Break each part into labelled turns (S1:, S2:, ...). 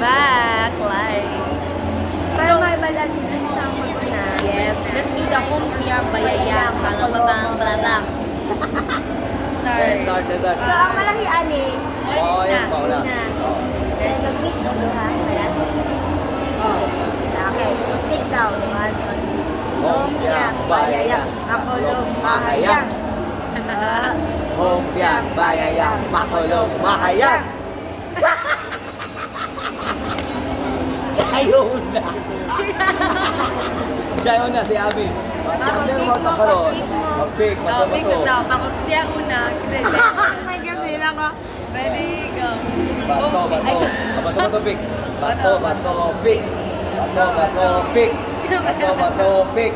S1: Back live.
S2: Para so, may balan sa mag-una.
S1: Yes, let's do the humpia bayayang balabang balabang.
S3: Okay,
S1: Start.
S3: start na start.
S2: So, ang malaki ani,
S3: Oo, yan, pauna.
S2: una. Then, mag-meet og duha. Ayan.
S1: Oh.
S2: Okay. Take down. One, two, three.
S3: Lumpia, bayayang,
S2: Makulong,
S3: mahayang. Lumpia, bayayang, makulong, mahayang. Siya yun na. Siya yun na, si Abby. Oh, si Abby ang mga karon. Mag-pick,
S1: No, mix it
S3: magbabato.
S1: now. Pag siya una, kasi siya
S2: Oh my God, nila ko.
S1: Ready, go.
S3: Bato, bato. Ah, bato, bato, pick. Bato, bato, pick. Bato, bato, pick. Bato, bato, pick.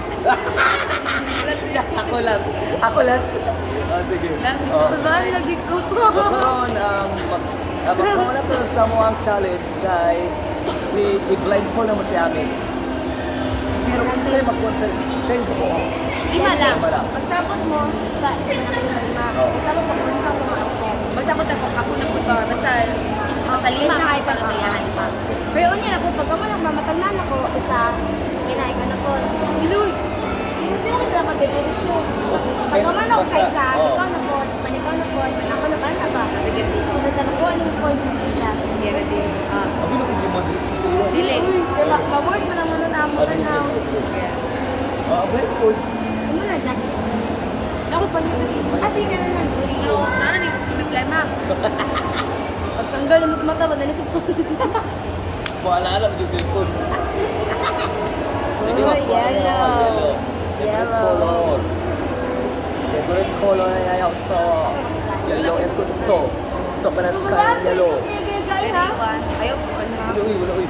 S3: Siya, ako last. Ako last. Oh, sige.
S1: Last.
S3: Oh.
S2: Diba, lagi ko.
S3: So karon magkaroon na karon sa mo ang challenge kay si i-blindfold na mo si Ami. Pero kung sa'yo magkuhan sa 10 ko po.
S1: Lima lang.
S3: Lima lang.
S2: Pagsabot mo sa lima lima lima.
S3: Oo.
S2: Pagsabot mo kung sa mga item.
S1: Magsabot ako, ako na po siya. Basta, basta lima
S2: Lima
S1: kayo para sa iyahan.
S2: Pero unya na po, pag ako lang mamatagnan ako, isa, kinain na ko.
S1: Diloy.
S2: Hindi mo kita dapat diretso. Pag man ako sa isa,
S3: Oo.
S2: ikaw na po, panikaw na po, panako na ba na ba?
S1: Sige, dito.
S2: Basta ko anong point nila.
S1: Sige, ready. Ah,
S3: Abi na kung lima diretso sa iyo.
S1: dili.
S2: Pero ma-work mo naman na amo
S3: Ah,
S2: ka
S3: sige,
S2: na.
S3: sige, sige.
S1: Yeah.
S3: Ah, blindfold.
S2: Ano na, jacket?
S1: Ako pa niyo dito.
S2: Ah, sige na lang.
S1: Pero, ano ni problema?
S2: Pagtanggal mo sa mata, madali sa
S3: Wala alam yung cellphone. Sige,
S2: Oh,
S3: magkuha na.
S2: yellow.
S3: Yellow. Favorite
S2: Yellow.
S3: color. Favorite color na yayaw sa yellow yung gusto. Gusto ka na sa yellow.
S1: Ready, one. Ayaw, ano ha?
S3: Wala, uy, wala, uy.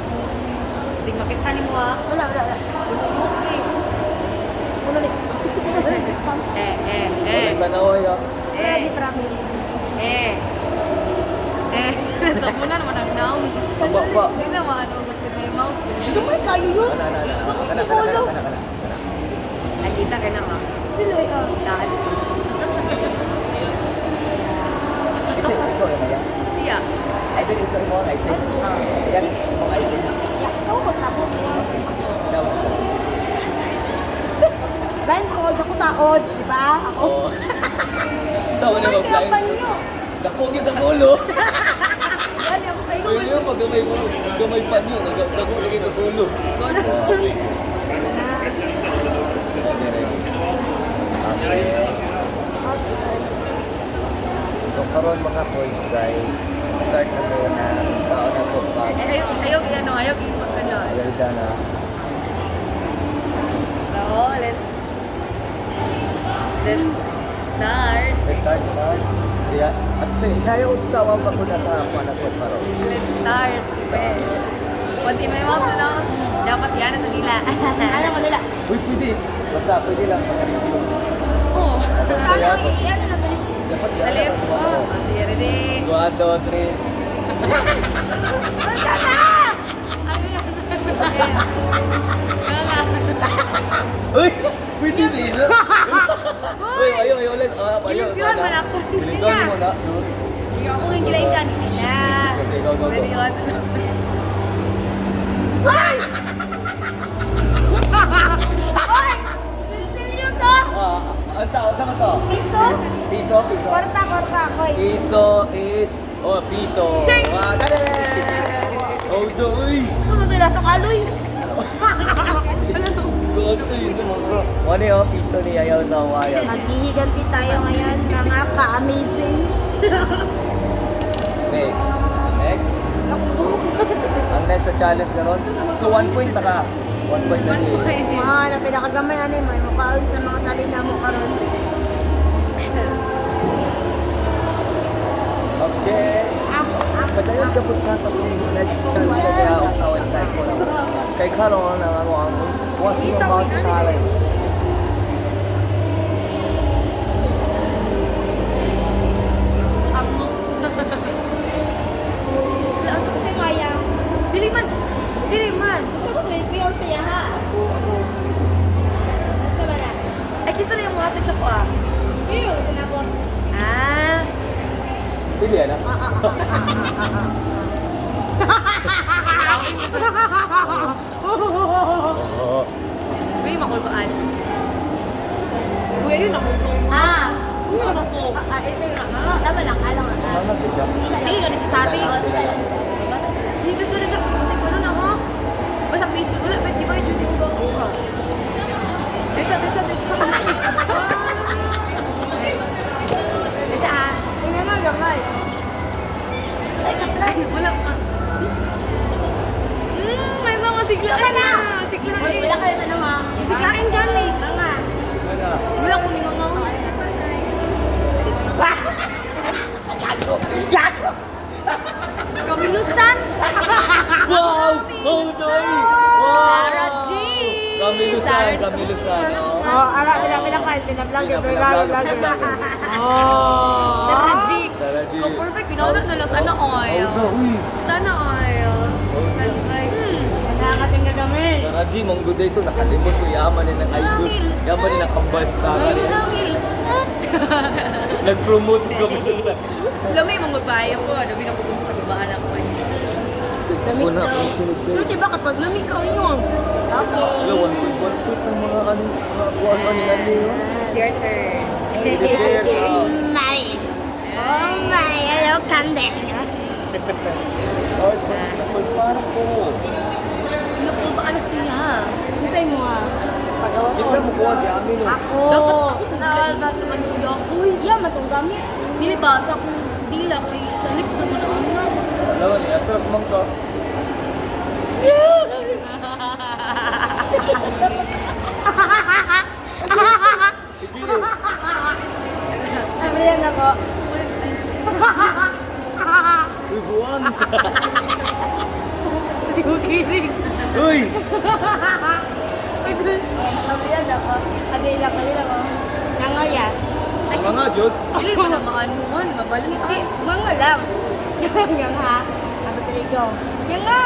S1: Sige, makita ni mo ha.
S2: Wala, wala, wala.
S1: Okay.
S2: Wala rin.
S1: Eh, eh, eh.
S3: Wala tanaw, ay, ah.
S2: Ready,
S1: Eh,
S2: promise.
S1: eh. Eh, tapunan naman ang naong.
S3: Aba, ba.
S1: Hindi na maano kasi may mouth.
S2: Gamay kayo yun.
S3: Kana, kana, kana. Kana, kana, kana, kana.
S1: Ay, kita ka na ma.
S2: Tuloy, oh.
S1: Saan?
S3: Ito, ikaw na yan.
S1: Siya.
S3: Ay, dali, ito mo ang items. Ayan, mga items.
S2: Yeah, ikaw magsabot.
S3: Siya mo, siya.
S2: Blindfold ako taod, di ba? Ako.
S3: Oo. Sa una
S2: Ay,
S3: mag-blind.
S2: kaya nyo.
S3: Dako yung ang ulo.
S1: Gani ako kayo.
S3: Uy, yun, pag gamay mo, gamay pa niyo, dako lagi ang ulo. Okay, ready. Okay. So karon mga boys guy, start na mo na sa una po pag
S1: Eh, ayaw, ayaw, ano, ayaw, ano.
S3: ayaw na.
S1: So, let's start.
S3: Let's start, start. Siya, at si, kaya utsawa pa ko na sa ako na po karon.
S1: Let's start. Eh, what's in my mouth na? Dapat yan sa nila.
S2: Alam ko nila.
S3: Uy, pwede. Basta pwede lang sa video.
S1: Oo.
S2: Ano, ano na sa lips?
S3: Dapat
S1: Sa lips.
S3: Oo.
S1: Oh, sige, ready.
S3: One, two, three.
S2: Basta na!
S1: Ano yan? Kala.
S3: Uy! Pwede din. Uy, ayaw, ayaw ulit. Ah, ayaw.
S1: Gilimpyuhan man ako.
S3: Gilimpyuhan mo na. Sure.
S1: Ako yung gilain dyan. Tissue.
S3: Okay, go, go, go.
S1: Ready, one.
S2: Ay! Ay! Sinsilyo to!
S3: Ah, ang tao, tama to.
S2: Piso?
S3: Piso, piso.
S2: Kwarta, kwarta, koy.
S3: Piso is, oh, piso.
S1: Ting!
S3: Wow, dali! Oh, doy!
S2: Sumunod na sa kaloy.
S3: Ano yun, piso ni Ayaw sa Waya.
S2: Maghihiganti tayo ngayon, mga ka-amazing.
S3: Okay, next. Ang next sa challenge karon. So, 1 point na ka. 1 point na
S1: One
S3: ni.
S1: point.
S2: Mga na pinakagamay ano may mukaon sa mga salina mo karon.
S3: Okay. So, padayon ka punta sa akong next challenge kay kaya usawan kay ko. Kay karon ang ano ang what's in your mouth challenge.
S1: Amo.
S2: Wala sa ko kaya.
S1: Dili man. Dili man.
S2: Gusto ko may kuyaw sa yaha.
S3: Ako, ako.
S2: Sa ba na?
S1: Ay, kinsa na yung muhatag sa kuha?
S2: Kuyaw ito na po.
S1: Ah.
S3: Pili na.
S2: Ah, ah, ah, ah, ah, ah, ah.
S3: Oo.
S1: Pwede makulbaan. Uy, ayun ako.
S2: Ah!
S1: Uy, ano po?
S2: Ah, ito na. Tama lang, alang lang.
S3: Ano na siya?
S1: Dili ka necessary. Dito sa kasi ko na ha. Basta piso wala pwede di ba yung duty ko ako ha. Bisa bisa bisa. Bisa ah.
S2: Ay, nga gamay.
S1: Ay, kaplas. Wala pa. May sama siglain na. Siglain.
S2: Wala kayo na naman.
S1: Siglain gani.
S2: Nga.
S3: Tingnan na.
S1: Wala ko ningaw nga.
S3: Gago! Gago!
S1: Kamilusan.
S3: Wow! Oh, no! Wow!
S1: Sarah G.
S3: Kamilusan,
S1: Sarah G.
S3: kamilusan. Oh.
S2: Oh, ala, pila pila ka, pina-vlog,
S3: Pina-vlog,
S2: pina-vlog,
S3: pina-vlog.
S2: Oh.
S1: Sarah G.
S3: Sarah G.
S1: Kung perfect, ginawa na lang. Sana oil.
S3: Oh, no, uy.
S1: Sana oil.
S3: Oh, no.
S2: Nakakating gagamit.
S3: Sarah G, mangguday ito. Nakalimot ko. Yaman ni ng idol. Yaman ni ng kambal sa Sarah.
S1: Kamilusan.
S3: Nag-promote kamilusan.
S1: Lamay mong magbayo ko. Ano, binapupunta sa babaan ako.
S3: Guys, ako na akong sunod,
S1: So,
S3: guys.
S1: di ba kapag lami ka yun?
S2: Okay.
S3: Wala, 1.1 ng mga ano, mga kuwan ano nila yun.
S1: It's your turn.
S2: My. Oh my, hello, candy.
S3: Ay, parang ko.
S1: Naku, paano siya?
S2: Unsay mo ah? Pagawa
S3: Minsan mo kuha si Amin. Oh.
S2: Ako.
S1: Dapat ako naalala naman kuya ko. Uy,
S2: Yeah, matong gamit.
S1: dili ba sa akong dila ko sa lips mo na ano.
S3: Wala, ni atras mang to.
S2: Abrihan ako.
S3: Uy, buwang!
S2: Hindi ko kilig.
S3: Uy!
S2: Abrihan ako. Adila ko, adila ko. Nangoya.
S1: Ay,
S3: Mga nga, Jod.
S1: dili ba na maanuan, mabalik
S2: Hindi, mga lang. Nga nga. Ako trigo. Nga nga.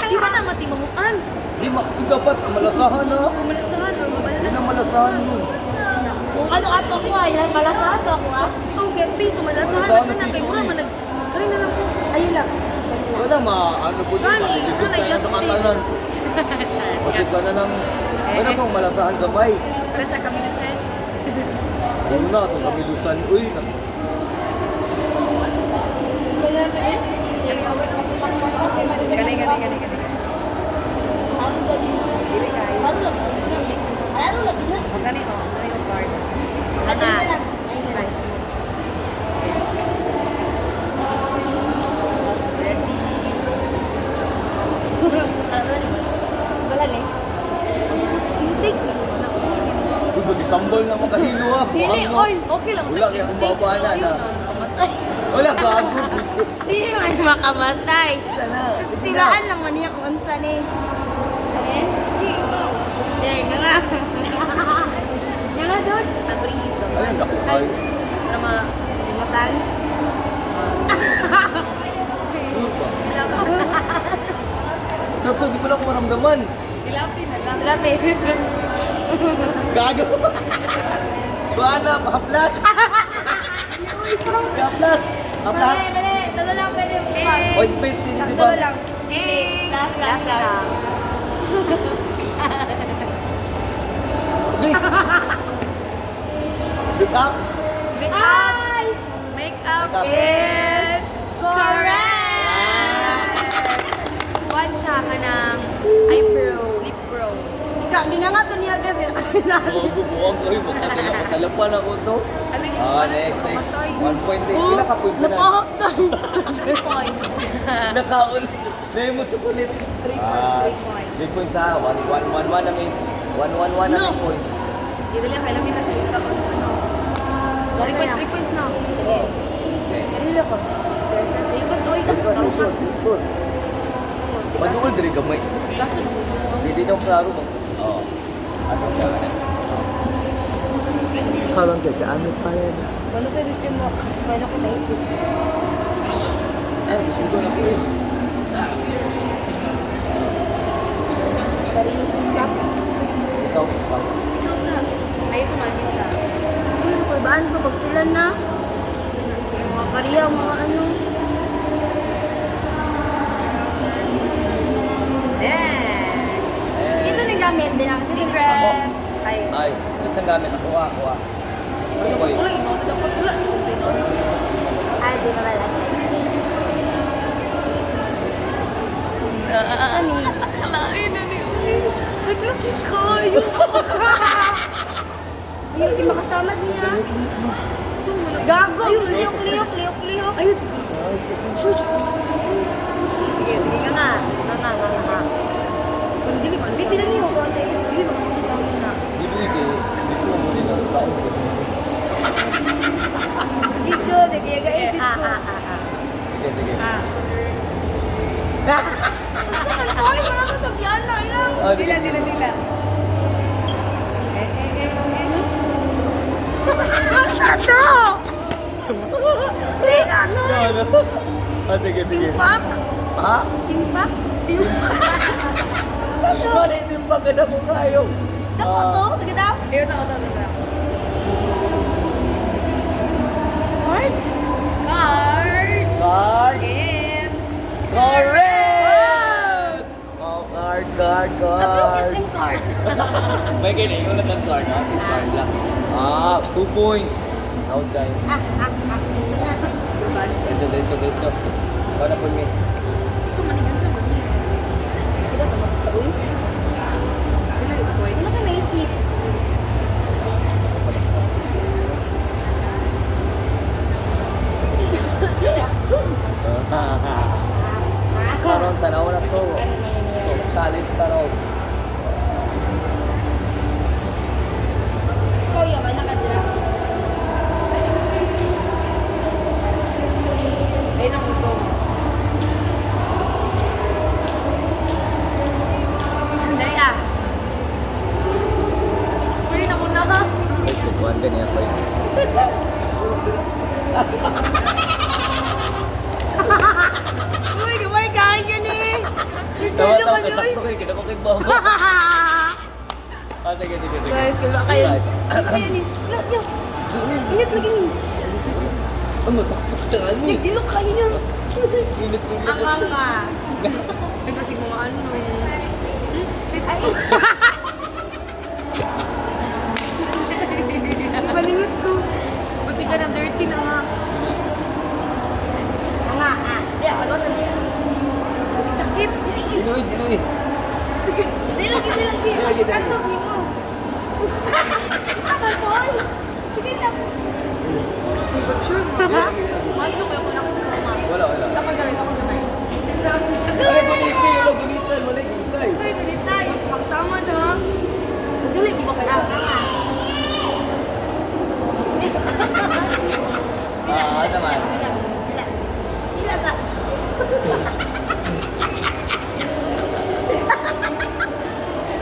S1: Di ba na matimamuan?
S3: Di ma, dapat malasahan na.
S1: Kumalasahan o mabalik.
S3: Hindi na malasahan nun.
S2: Kung ano ato ako ay, malasa ato ako ah.
S1: Oh, kaya piso, malasahan
S3: Malasahan
S1: na ka
S3: na
S1: na.
S3: piso,
S1: Kaya wala
S3: eh.
S1: man nag... Kali na lang po.
S2: Ayun lang.
S3: Wala, ma, ano po din.
S1: Gani,
S3: Kasi lisod
S1: ano,
S3: tayo sa
S1: justice.
S3: katanan. Kasi ka na ng, wala bang malasahan gamay.
S1: Para sa kamilusan.
S3: Ano na, itong kamilusan. Uy,
S2: Ganyan to eh.
S1: Gani, gani, gani, gani. Dili kayo.
S2: Ano lagi na? Ano lagi na?
S1: Oh, gani oh, gani oh part.
S2: Ano na lang? Ayun na lang.
S1: Ready.
S2: Wala na eh.
S1: Intake. Naku, di mo.
S3: Uy, basi tambal na makahilo ah.
S1: Dili,
S3: Buwang no.
S1: oy. Okay lang.
S3: Wala, kaya kung baba na,
S1: Ayun,
S3: na.
S1: Kamatay.
S3: Wala, gago. Busi.
S2: Hindi man makamatay.
S3: Sana, sige na.
S2: Tiraan lang man niya kung unsa ni. Eh?
S1: Sige, ikaw.
S2: Eh, nga nga. Nga nga doon.
S1: Abrihin to.
S3: Ayun, naku kayo.
S1: Para ma...
S2: Limatan.
S1: Sige.
S3: Ano ba?
S1: Dilapin.
S3: Sa to, di ko lang maramdaman.
S1: Dilapin na lang.
S2: Grabe.
S3: Gago. Buwana, haplas. Haplas. Haplas.
S2: Mali, mali. Talo lang pwede.
S1: Eh.
S3: Ointment din, di ba?
S2: Talo lang.
S1: Eh,
S2: Last, last,
S1: na lang.
S3: Okay. Look up.
S1: Make up.
S2: Ay!
S1: Make up
S3: Make up.
S1: is correct! One siya ka ng
S2: Eyebrow.
S1: lip brow.
S2: Ika, ginanga to niya kasi.
S3: Gago, buwang kayo. Makatalapan ako to.
S1: Alagay
S3: Ah, next, next. 1.8.
S2: Oh,
S3: Pila ka points na?
S2: Napahak guys.
S1: 3 points.
S3: Nakaon. Nahin mo chocolate.
S1: 3 points, 3 points.
S3: 3 points ha. 1, 1, 1, 1 namin. 1, 1, 1
S1: No.
S3: namin points.
S1: Sige, dali. Kailan may nakita ko ng ano. 3 points, 3 points na.
S2: Sige.
S3: Okay.
S2: Kanila ko.
S1: Sir, sir, sir. Ikot, oy.
S3: Ikot, ikot, ikot. Maduol diri gamay.
S1: Kaso,
S3: Hindi daw klaro mo. Oo. Ato siya ka na. Karon kasi amit pa rin.
S2: Wala pwede mo. Pwede ko naisip.
S3: Eh, gusto na ko eh.
S2: Sarili sikap.
S3: Ikaw, ikaw.
S1: Ikaw sa... Ayun, sumagin ka.
S2: Ay, kulbaan ko pag sila na. Mga pariya, mga ano. Hindi na.
S1: Secret. Ay.
S3: Ay, ito sa gamit. Ako, ako, ah. Ako,
S1: Wala, ino. Dapat wala.
S2: Ay, di naman lang.
S1: Kalain na niyo. Naglag siya kayo.
S2: Hindi si makasama niya. Gago! Liyok, liyok, liyok, liyok.
S1: Ayun, siguro.
S2: Sige, sige ka nga. Nga, nga, nga, nga.
S1: Pero dili ba?
S2: Hindi na niyo.
S1: Dili ba naman sa amin na?
S3: Dito, dito. Dito mo nila. Baon ko.
S2: Video, sige, sige. Ah, ah, ah, ah.
S3: Sige, sige.
S1: Ah.
S2: Saan ko? Ay, mga katagyan na lang.
S3: Ah, sige.
S1: Dila, dila, dila. Eh, eh, eh, eh.
S2: Ano to? Hindi na, no.
S3: No, no. Ah, sige, sige.
S1: Simpak!
S3: Ha?
S2: Simpak?
S1: Simpak!
S3: Mali, simpak ka na ko kayo.
S2: Dako to? Sige daw.
S1: Hindi, sama, sama, sama.
S2: Card?
S1: Card!
S3: Card.
S1: Yes!
S3: Correct! Oh, card, card, card.
S2: Ang card.
S3: May ganyan, yung lang card, ah. This card lang. Ah, 2 points. Out time.
S2: Ah, ah, ah.
S3: Diretso, diretso, diretso. Ikaw na po, mi.
S1: Sa manigan, sa manigan.
S2: Kita sa mga uy.
S1: Dila, ito.
S2: Ano ka naisip?
S3: Karon, tanaw na to. Ito, challenge karon.
S2: Ikaw yaman, nakadira.
S1: Ayun ang ito. Dali ah. Spray na ko na ha.
S3: Guys, kukuhan ka niya, guys.
S2: Uy, gamay kayo ni.
S3: Tawa, tawa, kasakto kayo. Kinako kay Bobo. Ah, sige, sige, sige.
S2: Guys, kaya kayo.
S3: Guys.
S2: Kayo ni. Look, yo. Ingat lagi ni.
S3: Ang masakto ka ni.
S2: Dilok kayo niya.
S3: Init tuloy.
S2: Ang ama.
S1: Ay, kasi mga ano.
S2: Ay.
S1: Palimot ko. Basi ka na dirty na nga.
S2: Ang ah. Di, ako na niya.
S1: Basi sakit.
S3: Diluy, diluy.
S2: Di lagi, di lagi.
S3: Di lagi, di lagi.
S2: Ano mo? Tama, boy. Sige na.
S1: Sure ba? Mahal ko kayo kung nakatulong.
S3: Wala, wala.
S2: Ako gawin, ako gawin.
S3: Ay, guniti, wala gunitan, wala gunitay.
S2: Ay, gunitay.
S1: Pagsama na. Dili ko ba kayo?
S3: Ah, naman.
S2: Dila ka.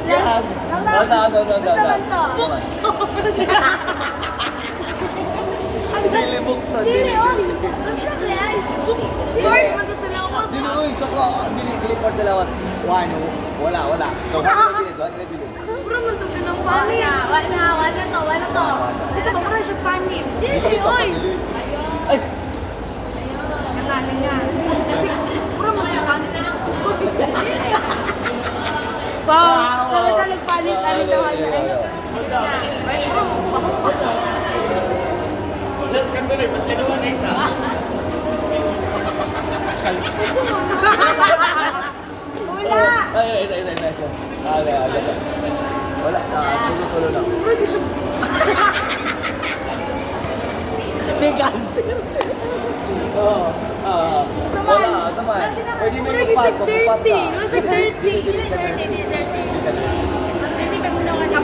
S3: Yan. No, no, no, no, no, no.
S2: Ano
S3: Dili buksan,
S2: Dili,
S3: dili.
S2: oh. Ang sabi ay.
S1: Card man to sa lawas.
S3: Dili, uy, kako. Dili, dili part sa lawas. One, oh. Wala, wala. So, one na bilin, one na bilin.
S1: Puro man to ng
S2: Wala
S1: panit.
S2: na, wala na, wala to, wala to.
S1: Isa pa puro siya panit.
S2: Dili, oy.
S3: Ay!
S2: Nga, nga.
S1: Kasi puro man siya panit.
S2: Wow. Kami sa nagpalit, ano daw, ano, ano.
S1: Ay, puro mo baho.
S2: Wala.
S3: Ay, ay, ito, ito, ito, ito. Okay, okay, okay. Wala, ah, tulo, tulo lang.
S1: Puro siya.
S3: May cancer. Oo. Ah, wala, sama. Pwede may
S1: Puro
S3: magpas,
S1: siya
S3: magpas ka.
S1: dirty. Puro siya dirty.
S3: Dili, siya
S2: Dirty,
S3: dirty.
S2: dirty.
S3: Dili siya dirty.
S2: Mas dirty pa muna ka na.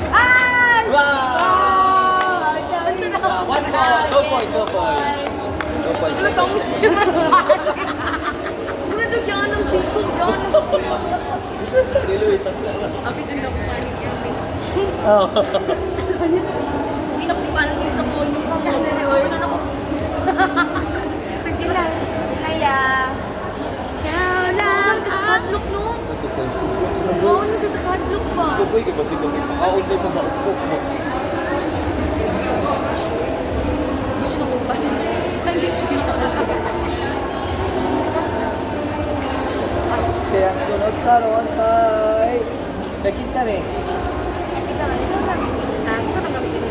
S2: Ay!
S3: Wow!
S2: Wow!
S1: Ano na
S3: Ah, one point, 2 point, 2 points. 2 points.
S1: Ano tong? Puro siya yan ang siko. Yan ang
S3: Dili, tatlo.
S1: Abi dyan ako panit yan.
S3: Oh.
S1: Uy, naku, paano yung sa buhay mo kamo? Ano na ako?
S2: Dila, Naya.
S1: Ano ka sa hadlok, no?
S3: 2 points, 2 points lang bro.
S1: Ano ka sa hadlok ba?
S3: Uy, kay basig kung ipakaon sa ipang maupok mo.
S1: Hindi siya nakupan. Palit.
S3: Kaya ang sunod karon kay Kay kinsa ni?
S1: Ikaw, ikaw lang. Ha? Sa itong gamitin?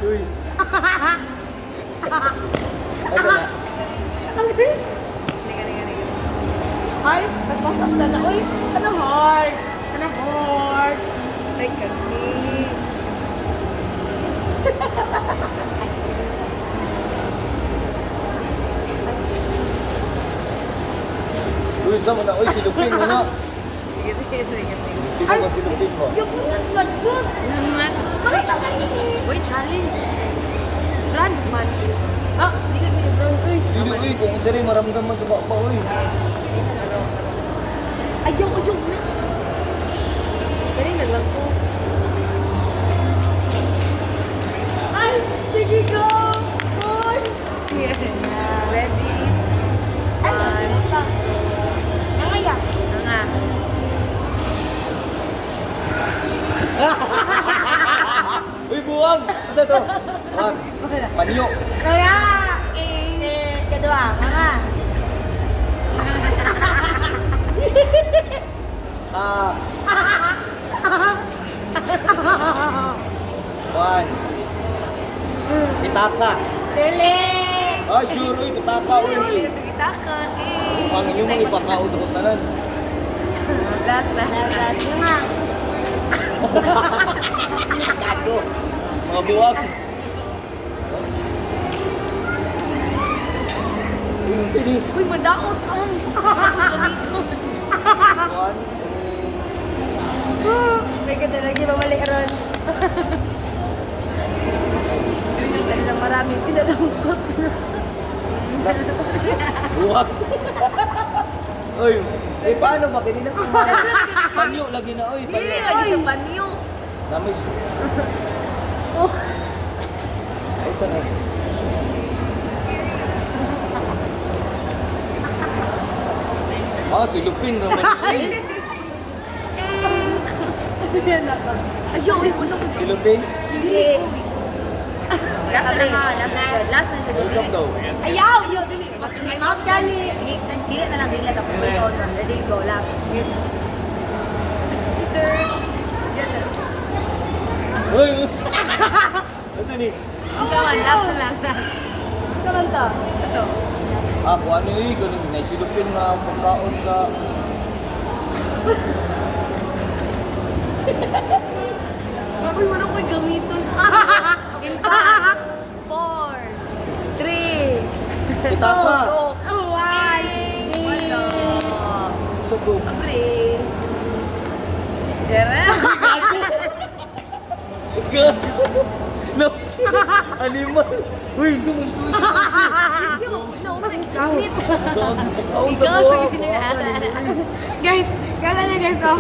S3: Uy. Ano na?
S1: Nika, nika, nika.
S2: Ay, mas masak na na. Uy, ano hard? Ano hard?
S1: Ay, kami.
S3: Uy, sama na. Uy, silupin mo na.
S1: Sige, sige, sige, sige.
S3: Tingnan mo, silupin mo.
S2: Yung bungat man yun.
S1: Naman.
S2: Makita ka ni.
S1: Uy, challenge. Brand man.
S2: Ah, di ka ni bro. Uy.
S3: Dili, uy, kung unsa rin maramdaman sa baba, uy.
S1: Ayaw, ayaw. Kaya na lang ko.
S2: Ay, sige go. Push.
S1: Yeah. Ready?
S2: Ay,
S1: One.
S2: pa. Nangaya.
S1: Nga.
S3: Uy, buwang! Ano to? Buwang. Panyo.
S2: Kaya. Eh, kadua, mga.
S3: Ah. One. Pitaka.
S2: Dili.
S3: Ah, sure, uy, pitaka, uy.
S1: Kita ka. Eh.
S3: Ang inyong mga ipakaot sa tanan.
S1: Last, last, last.
S2: Mga.
S3: Gago. Mga buwag. Uy, unsa ni?
S1: Uy, madaot ang. Gamiton.
S3: One.
S2: May ganda lagi mamalik ron. Diyan lang marami pinalangkot.
S3: Buwag. Uy, eh paano ba kanina? Panyo lagi na, uy.
S1: Dili
S3: Panyo.
S1: lagi sa panyo.
S3: Namis.
S2: Oh.
S3: Ay, sana. Ah, silupin naman.
S2: Yan ako.
S1: Ayaw, uy, wala ko.
S3: Silupin?
S1: Dili, uy. Last na lang ha, last na siya. Last na siya.
S3: Welcome daw.
S2: Ayaw!
S1: Ayaw, dili.
S2: Mount gani.
S1: Sige, dili na lang, dili na. Tapos ito, ready, go, last. Yes. Sir. Yes, sir.
S3: Uy! Uy. Ano ni?
S1: Isa man, last na lang, last.
S2: Saan to?
S1: Ito.
S3: Ah, kung ano yun, kung ano, silupin nga ang pagkaon sa...
S1: Uy, wala ko'y gamiton. In 5, 4, 3,
S3: Pitaka!
S1: 2,
S2: One.
S1: One.
S3: Sa to.
S1: Three. Jera.
S3: Gago! No! Animal! Uy, ito man
S1: Hindi ako na ako naggamit.
S3: Gago, pagkaon sa
S1: Ikaw,
S3: buwag.
S2: Guys, gana na guys, oh.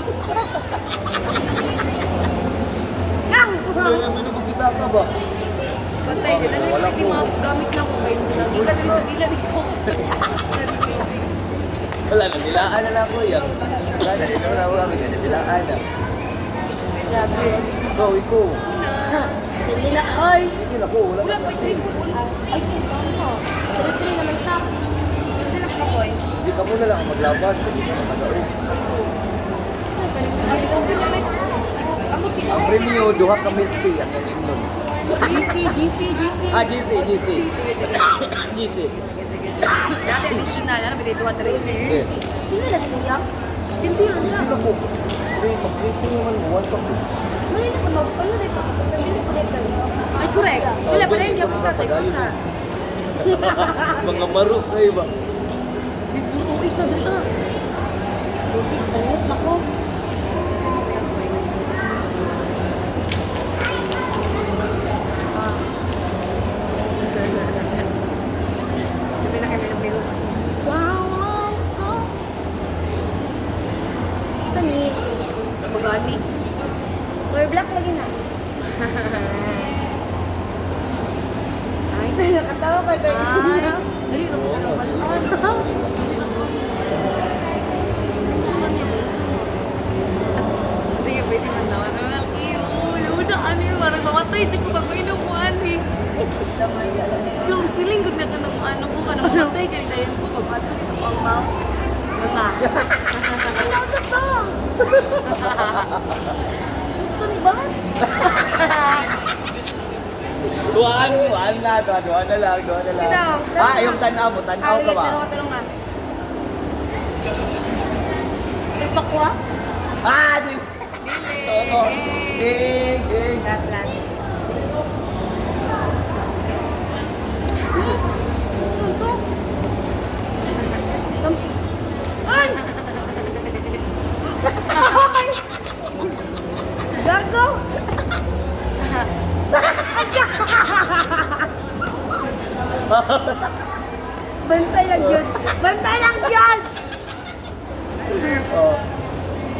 S3: Wala naman ako pitaka ba?
S1: Patay din. Ano
S3: Wala
S1: yung hindi
S3: ko.
S1: mga gamit lang ko kayo. Nakita dali sa dila ni ko.
S3: Wala na, nilaan na lang ako yan. Wala na, nilaan na kami, nilaan na.
S2: Grabe.
S3: Ikaw, ikaw.
S2: Hindi na, oy.
S3: Sige na ko, wala
S1: Wala
S3: na.
S1: pa three point. Wala. Ay, tama. Three three na may tap. Pwede na ka points.
S3: Hindi ka muna lang ang maglaban kasi sa makagaog.
S1: Kasi kung na may Amot ikaw.
S3: Ang premyo, duha ka milk tea ang kanyang imnon.
S2: GC, GC, GC.
S3: Ah, GC, GC. GC.
S1: Dati additional. Ano ba dito? Three.
S3: Eh,
S2: Sino na si Kuya?
S1: Hindi lang siya.
S3: hindi ko. Three, mag-three naman mo, one pa ko.
S2: Mali na mag ano dito? Pili ko dito.
S1: Ay, correct. Wala pa rin. Gabot ka sa ikusa.
S3: Mga maro kayo ba?
S1: Uy, puro ulit na dali ah. Uy, pangot na ko. Sabi na kami ng milo. Wow, go.
S2: Sa ni.
S1: Pagani.
S2: Or black lagi na.
S1: Ay.
S2: Nakatawa ka ba?
S1: Ay. Dali ra mo ka ng balon. Dali ra mo. Hindi ko man niya balon. Sige, pwede man naman. Iyo, luna, ano yun? Parang mamatay. Tsaka pag mainom mo, ano. Sorry. Kung feeling good na ka ng ano ko, ka nang mamatay, kanina yun ko, pag-ato ni sa pang mouth. Diba?
S2: Ano sa to? Button ba?
S3: Duhaan, duhaan na, duhaan, duhaan na lang, duhaan na lang.
S2: Ikaw,
S3: Ah, yung tanaw mo, tanaw ka ba?
S2: Tanong ka, tanong ka. May pakwa?
S3: Ah, di.
S1: Dili.
S3: Oo. Ding, ding.
S2: Last, last.
S1: Ano to? Ay!
S2: Gago! Bantay lang yun. Bantay lang yun!
S3: Oh.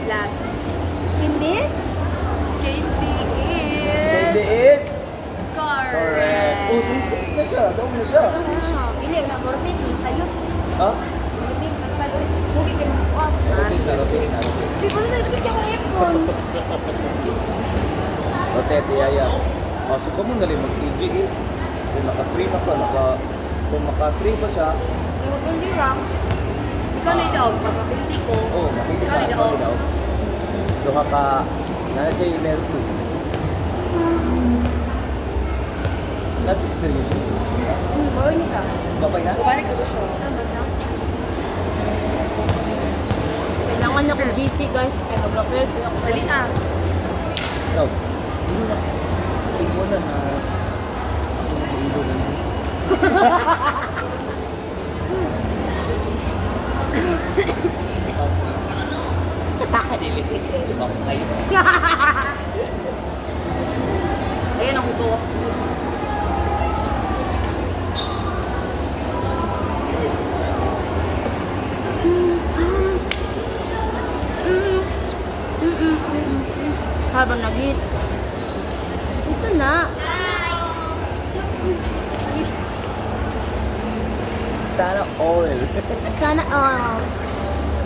S1: Last.
S2: Hindi?
S1: Katie is...
S3: Candy is?
S1: Correct.
S3: Correct. Oh, 2 points na siya. Daw na siya.
S2: Hindi, na morphin. Ayot.
S3: Ha?
S2: Morphin, sa paloy. Mugi kayo makuha.
S3: Rotate na, rotate na, rotate.
S2: Di ba na isip ako aircon?
S3: Rotate si Yaya. Oh, so kamo na rin mag-TV eh. Kung naka-3 na ka, kung maka-3 pa siya,
S2: Hindi lang.
S1: Ikaw na daw, pagpapildi ko.
S3: oh, makita siya.
S1: Ikaw na daw.
S3: Ikaw daw. Duha ka, nana siya yung meron eh. Not seryoso.
S2: Bawal niya ka.
S3: Babay na?
S1: Balik ko siya.
S2: Tama siya. Kailangan ako GC, guys. Kaya mag-apply ko ako.
S1: Dali na.
S3: Ikaw. Hindi na. Ikaw na na. Ako nag-uilo na niya. Dili. Kayo.
S1: Ayan ako ko.
S2: Habang nag-hit. Ito na.
S3: Sana oil.
S2: Sana all.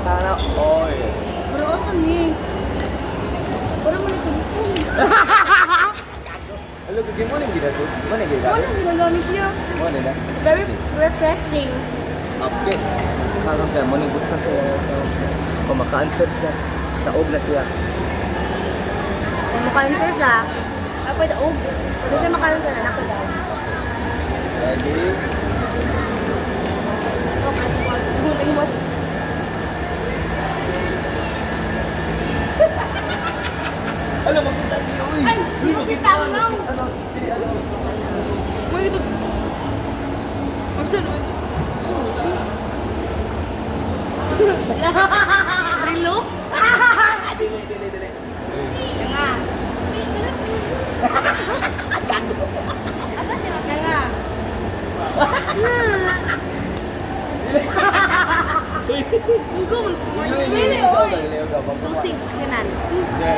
S3: Sana oil.
S2: Pero asa ni? Pero mo na sa gusto.
S3: Alam ko, mo nang ginagawa. Mo nang ginagawa.
S1: Wala, ginagamit niya.
S3: Mo nila.
S2: Very refreshing.
S3: Okay. Karon kaya mo nang gutang kaya sa kung maka-answer siya, taog na siya.
S2: Kung maka-answer siya, ako daog. Pwede siya maka-answer na, ako daog.
S3: Ready?
S2: Okay, gulay mo.
S3: Alam mo kita niyo.
S1: Ay, di mo kita lang.
S3: Ano? Dili alam.
S1: May ito. Ang saan? Relo?
S3: Dili, dili, dili.
S2: Nga. Nga.
S1: Hugo,
S3: Dili,
S1: dili,
S3: dili.
S1: oy.
S3: Dili,
S1: Susi sa sakyanan.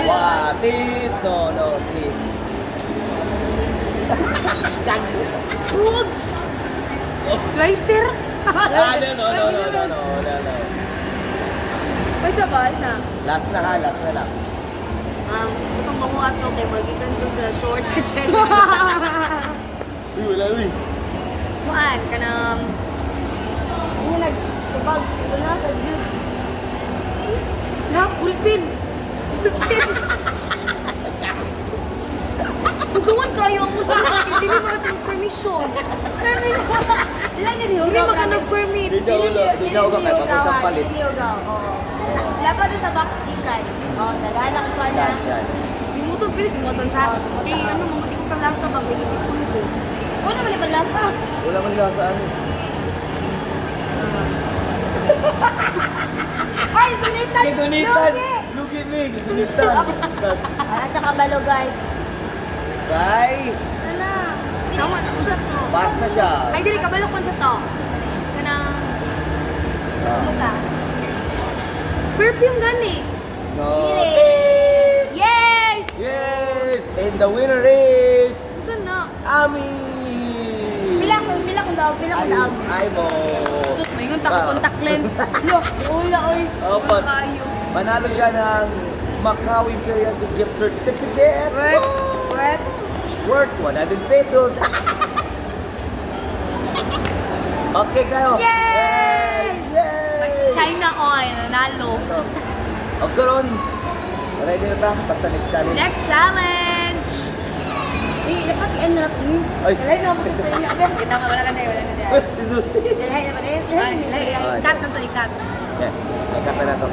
S3: Wa, tit, no, no, tit.
S1: Huwag! Lighter?
S3: Ah, no, no, no, no, no, no, no, no.
S1: Ay, isa ba? Isa.
S3: Last na ha, last na lang.
S1: Itong makuha to kay magikan ko sa short channel.
S3: Uy, wala, uy.
S1: Kuan, kanang
S2: Ano nag-tubag? Wala sa good.
S1: La, pulpin! Pulpin! Hugawan kayo ang usahan. Hindi ni marating permission.
S2: Ilan na niyo?
S1: Hindi maka nag-permit.
S3: Di siya ulo, di siya ulo kay pag isang palit.
S2: Oo. Laban doon sa box ikan. Oo, naghahanap ko na.
S3: Chance, chance.
S1: Simuton, pwede simuton sa... Eh, ano, mga di ko kalasa ba? Kaya isipon ko.
S2: Wala man yung lasa.
S3: Wala man lasa ano.
S2: Ay, gunitan!
S3: Gigunitan! Lugi mi, gigunitan. Tas,
S2: Wala siya kabalo, guys.
S3: kay,
S1: Ala. Tama na, usap to.
S3: pass na siya.
S1: Ay, dili, kabalo ko sa to. Kanang...
S3: Ah,
S2: Ano ka?
S1: Perfume gani.
S3: No.
S2: Yay!
S3: Yes! And the winner is
S1: Saan na?
S3: Ami!
S2: Pila ko, pila ko daw, pila ko
S3: Ay,
S2: daw.
S3: ay mo.
S1: Sus, may ngunta ko
S3: Ah.
S1: contact lens.
S2: Look, ula, oy.
S3: Opo.
S1: Kayo.
S3: Panalo siya ng Macau Imperial Gift Certificate.
S2: Work, work.
S3: Worth 100 pesos. Okay kayo.
S1: Yay!
S3: Yay!
S1: China oil, nanalo.
S3: O karon, ready na ta para sa next challenge.
S1: Next challenge!
S2: Eh, dapat i-end na natin.
S3: Ay.
S2: Walay na ako sa inyo. Bes.
S1: Tama, wala na tayo, wala na tayo.
S3: Isulti.
S2: Walay na ba na yun?
S1: Ay, ay, ay, cut na to, i-cut.
S3: Yeah, ay, cut na to.